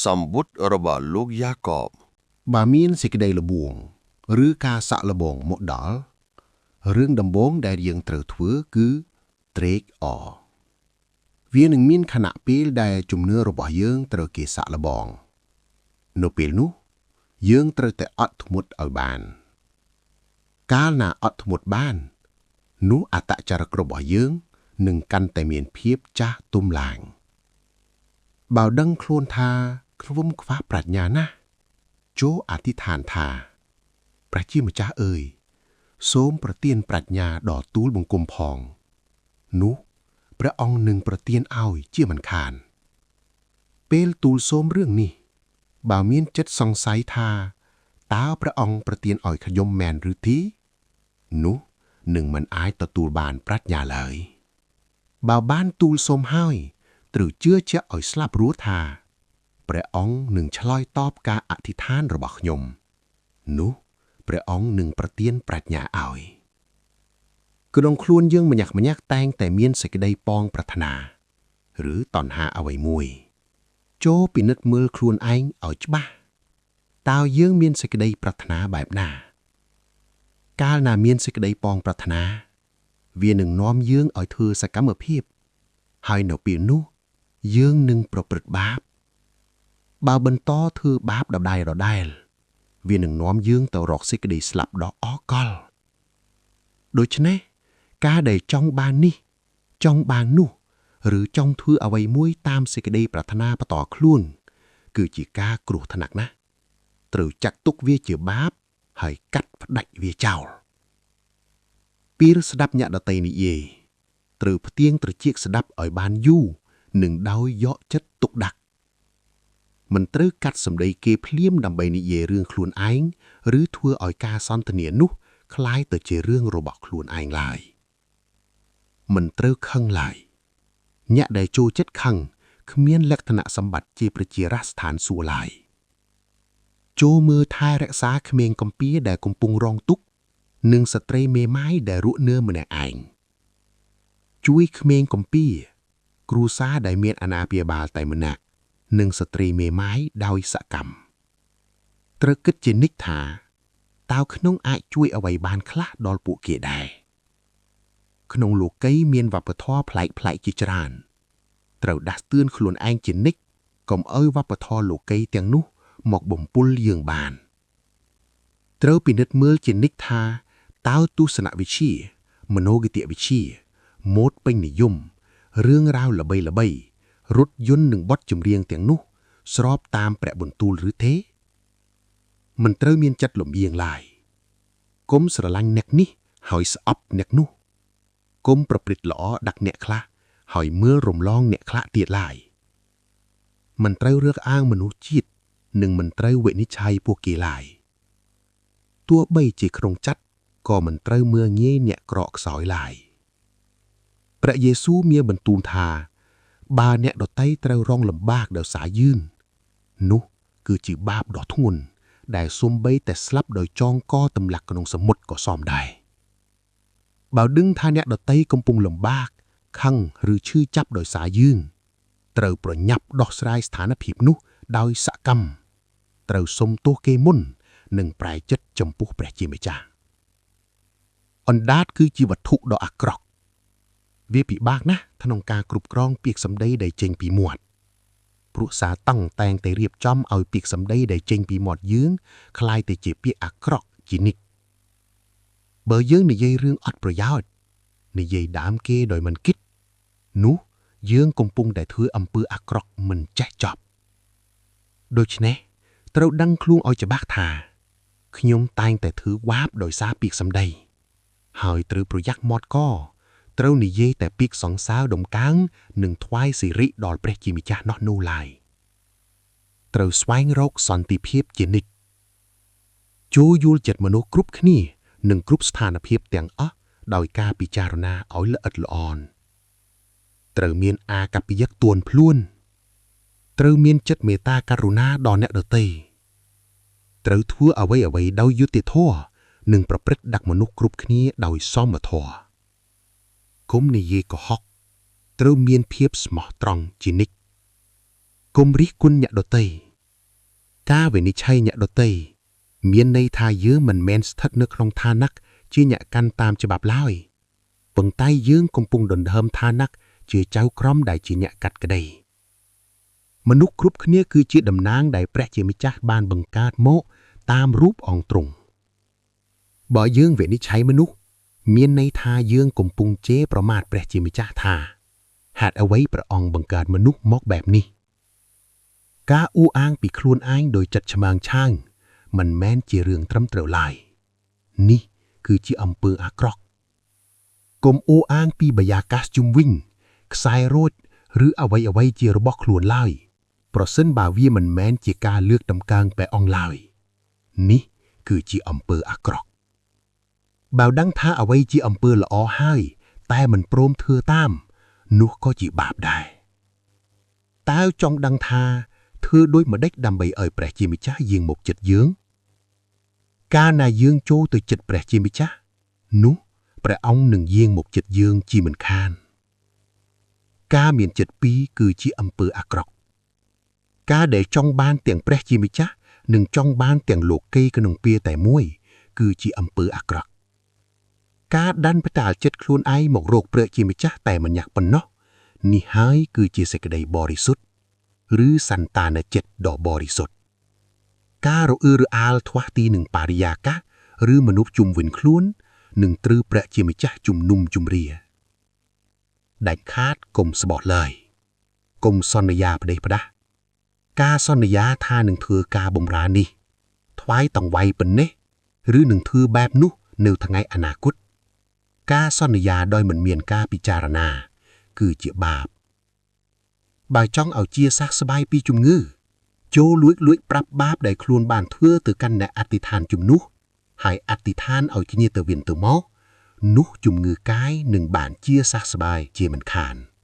សម្បុត្ររបស់លោកយ៉ាកប បើមានសេចក្តីល្បួង ឬការសាក់លបងមកដល់រឿងដំបូងដែលយើងត្រូវធ្វើគឺត្រេកអរវានឹងមានខណៈពេលដែលជំនឿរបស់យើងត្រូវគេសាក់លបង នៅពេលនោះ យើងត្រូវតែអត់ធ្មត់ឲ្យបាន កាលណាអត់ធ្មត់បាន នោះអត្តចរិតរបស់យើងនឹងកាន់តែមានភាពចាស់ទុំឡើង បើដឹងខ្លួនថាខ្ញុំខ្វះប្រាជ្ញាណាស់ ចូលអធិដ្ឋានថាព្រះជាម្ចាស់អើយសូមប្រទានប្រាជ្ញាដល់ទូលបង្គំផង នោះព្រះអង្គនឹងប្រទានឲ្យជាមិនខាន ពេលទូលសូមរឿងនេះ បើមានចិត្តសង្ស័យថាតើព្រះអង្គប្រទានឲ្យខ្ញុំមែនឬទេនោះនឹងមិនអាចទទួលបានប្រាជ្ញាឡើយ បើបានទូលសូមហើយត្រូវជឿជាក់ឲ្យស្លាប់រួថាព្រះអង្គនឹងឆ្លើយតបការអធិដ្ឋានរបស់ខ្ញុំ នោះព្រះអង្គនឹងប្រទានប្រាជ្ញាឲ្យក្នុងខ្លួនយើងម្នាក់ម្នាក់តែងតែមានសេចក្តីប៉ងប្រាថ្នា ឬតណ្ហាអ្វីមួយ ចូលពិនិត្យមើលខ្លួនឯងឲ្យច្បាស់តើយើងមានសេចក្តីប្រាថ្នាបែបណា កាលណាមានសេចក្តីប៉ងប្រាថ្នា វានឹងនាំយើងឲ្យធ្វើសកម្មភាព ហើយនៅពេលនោះ យើងនឹងប្រព្រឹត្តបាប បើបន្តធ្វើបាបដដែលដដែល វានឹងនាំយើងទៅរកសេចក្តីស្លាប់ដ៏អកលដូច្នេះការដែលចង់បាននេះ ចង់បាននោះ ឬចង់ធ្វើអ្វីមួយតាមសេចក្តីប្រាថ្នាបន្តខ្លួន គឺជាការគ្រោះថ្នាក់ណាស់ត្រូវចាត់ទុកវាជាបាប ហើយកាត់ផ្ដាច់វាចោលពេលស្ដាប់អ្នកដទៃនិយាយត្រូវផ្ទៀងត្រចៀកស្ដាប់ឲ្យបានយូរនិងដោយយកចិត្តទុកដាក់ មិនត្រូវកាត់សម្ដីគេភ្លាមដើម្បីនិយាយរឿងខ្លួនឯងឬធ្វើឲ្យការសន្ទនានោះក្លាយទៅជារឿងរបស់ខ្លួនឯងឡើយមិនត្រូវខឹងឡើយអ្នកដែលចូលចិត្តខឹងគ្មានលក្ខណៈសម្បត្តិជាប្រជារាស្ត្រឋានសួគ៌ឡើយចូលមើលថែរក្សាក្មេងកំព្រាដែលកំពុងរងទុក្ខនិងស្ត្រីមេម៉ាយដែលរស់នៅម្នាក់ឯងជួយក្មេងកំព្រាគ្រួសារដែលមានអាណាព្យាបាលតែម្នាក់និងស្ត្រីមេម៉ាយដោយសកម្មត្រូវគិតជានិច្ចថាតើក្នុងអាចជួយអ្វីបានខ្លះដល់ពួកគេដែរក្នុងលោកីយ៍មានវប្បធម៌ប្លែកៗជាច្រើនត្រូវដាស់តឿនខ្លួនឯងជានិច្ចកុំឲ្យវប្បធម៌លោកីយ៍ទាំងនោះមកបំពុលយើងបានត្រូវពិនិត្យមើលជានិច្ចថាតើទស្សនវិជ្ជាមនោគមវិជ្ជាម៉ូដពេញនិយមរឿងរ៉ាវល្បីៗរថយន្តនិងបទចម្រៀងទាំងនោះស្របតាមព្រះបន្ទូលឬទេមិនត្រូវមានចិត្តលំអៀងឡើយកុំស្រឡាញ់អ្នកនេះហើយស្អប់អ្នកនោះកុំប្រព្រឹត្តល្អដាក់អ្នកខ្លះហើយមើលរំលងអ្នកខ្លះទៀតឡើយមិនត្រូវរើសអើងមនុស្សជាតិនិងមិនត្រូវវិនិច្ឆ័យពួកគេឡើយទោះបីជាក្នុងចិត្តក៏មិនត្រូវមើលងាយអ្នកក្រខ្សោយឡើយព្រះយេស៊ូវមានបន្ទូលថាបើអ្នកដទៃត្រូវរងលំបាកដោយសារយើងនោះគឺជាបាបដ៏ធ្ងន់ដែលសំបីតែស្លាប់ដោយចងកទម្លាក់ក្នុងសមុទ្រក៏សមដែរបើដឹងថាអ្នកដទៃកំពុងលំបាកខឹងឬឈឺចាប់ដោយសារយើងត្រូវប្រញាប់ដោះស្រាយស្ថានភាពនោះដោយសកម្មត្រូវសុំទោសគេមុននិងប្រែចិត្តចំពោះព្រះជាម្ចាស់អណ្ដាតគឺជាវត្ថុដ៏អាក្រក់វាពិបាកណាស់ក្នុងការគ្រប់គ្រងពាក្យសម្ដីដែលចេញពីមាត់ព្រោះសាតង់តែងតែរៀបចំឲ្យពាក្យសម្ដីដែលចេញពីមាត់យើងក្លាយទៅជាពាក្យអាក្រក់ជានិច្ចបើយើងនិយាយរឿងអត់ប្រយោជន៍និយាយដើមគេដោយមិនគិតនោះយើងកំពុងតែធ្វើអំពើអាក្រក់មិនចេះចប់ដូច្នេះត្រូវដឹងខ្លួនឲ្យច្បាស់ថាខ្ញុំតែងតែធ្វើបាបដោយសារពាក្យសម្ដីហើយត្រូវប្រយ័ត្នមាត់កត្រូវនិយាយតែពាក្យសង្សើរដំកើងនិងថ្វាយសិរីដល់ព្រះជាម្ចាស់នោះនោះឡើយត្រូវស្វែងរកសន្តិភាពជានិច្ចចូលយល់ចិត្តមនុស្សគ្រប់គ្នានិងគ្រប់ស្ថានភាពទាំងអស់ដោយការពិចារណាឲ្យល្អិតល្អន់ត្រូវមានអាកប្បយិកទួនភ្លួនត្រូវមានចិត្តមេត្តាករុណាដល់អ្នកដទៃត្រូវធ្វើអ្វីអ្វីដោយយុត្តិធម៌និងប្រព្រឹត្តដាក់មនុស្សគ្រប់គ្នាដោយសមធម៌កុំនិយាយកុហកត្រូវមានភាពស្មោះត្រង់ជានិច្ចកុំរិះគន់អ្នកដទៃ ការវិនិច្ឆ័យអ្នកដទៃមានន័យថាយើងមិនមែនស្ថិតនៅក្នុងឋានៈជាអ្នកកាន់តាមច្បាប់ឡើយប៉ុន្តែយើងកំពុងដណ្ដើមឋានៈជាចៅក្រមដែលជាអ្នកកាត់ក្តីមនុស្សគ្រប់គ្នាគឺជាតំណាងដែលព្រះជាម្ចាស់បានបង្កើតមកតាមរូបអង្គទ្រង់បើយើងវិនិច្ឆ័យមនុស្សមានន័យថាយើងកំពុងជេរប្រមាថព្រះជាម្ចាស់ថាហេតុអ្វីព្រះអង្គបង្កើតមនុស្សមកបែបនេះការអួអាងពីខ្លួនឯងដោយចិត្តឆ្មើងឆាងមិនមែនជារឿងត្រឹមត្រូវឡើយនេះគឺជាអំពើអាក្រក់កុំអួអាងពីបយាកាសជុំវិញខ្សែរោចឬអ្វីអ្វីជារបស់ខ្លួនឡើយប្រសិនបើវាមិនមែនជាការលើកតម្កើងព្រះអង្គឡើយនេះគឺជាអំពើអាក្រក់បើដឹងថាអ្វីជាអំពើល្អហើយតែមិនព្រមធ្វើតាមនោះក៏ជាបាបដែរតើចង់ដឹងថាធ្វើដូចម្ដេចដើម្បីឲ្យព្រះជាម្ចាស់យាងមកចិត្តយើងកាលណាយើងចូលទៅចិត្តព្រះជាម្ចាស់នោះព្រះអង្គនឹងយាងមកចិត្តយើងជាមិនខានការមានចិត្តពីរគឺជាអំពើអាក្រក់ការដែលចង់បានទាំងព្រះជាម្ចាស់និងចង់បានទាំងលោកីក្នុងពេលតែមួយគឺជាអំពើអាក្រក់ការដាន់ផ្តាល់ចិត្តខ្លួនឯងមករកព្រះជាម្ចាស់តែម្នាក់ប៉ុណ្ណោះនេះហើយគឺជាសេចក្តីបរិសុទ្ធឬសន្តានចិត្តដ៏បរិសុទ្ធការរអ៊ឺរអាលធាស់ទីនឹងបរិយាកាសឬមនុស្សជុំវិញខ្លួននឹងត្រូវព្រះជាម្ចាស់ជំនុំជម្រាដាច់ខាតកុំស្បោះឡើយកុំសន្យាផ្ដេសផ្ដាស់ការសន្យាថានឹងធ្វើការបម្រើនេះថ្វាយតង្វាយប៉ុណ្ណេះឬនឹងធ្វើបែបនោះនៅថ្ងៃអនាគតការសន្យាដោយមិនមានការពិចារណាគឺជាបាបបើចង់ឲ្យជាសះស្បើយពីជំងឺចូលលួចលួចប្រាប់បាបដែលខ្លួនបានធ្វើទៅកាន់អ្នកអធិដ្ឋានជំនួសហើយអធិដ្ឋានឲ្យគ្នាទៅវិញទៅមកនោះជំងឺកាយនឹងបានជាសះស្បើយជាមិនខាន។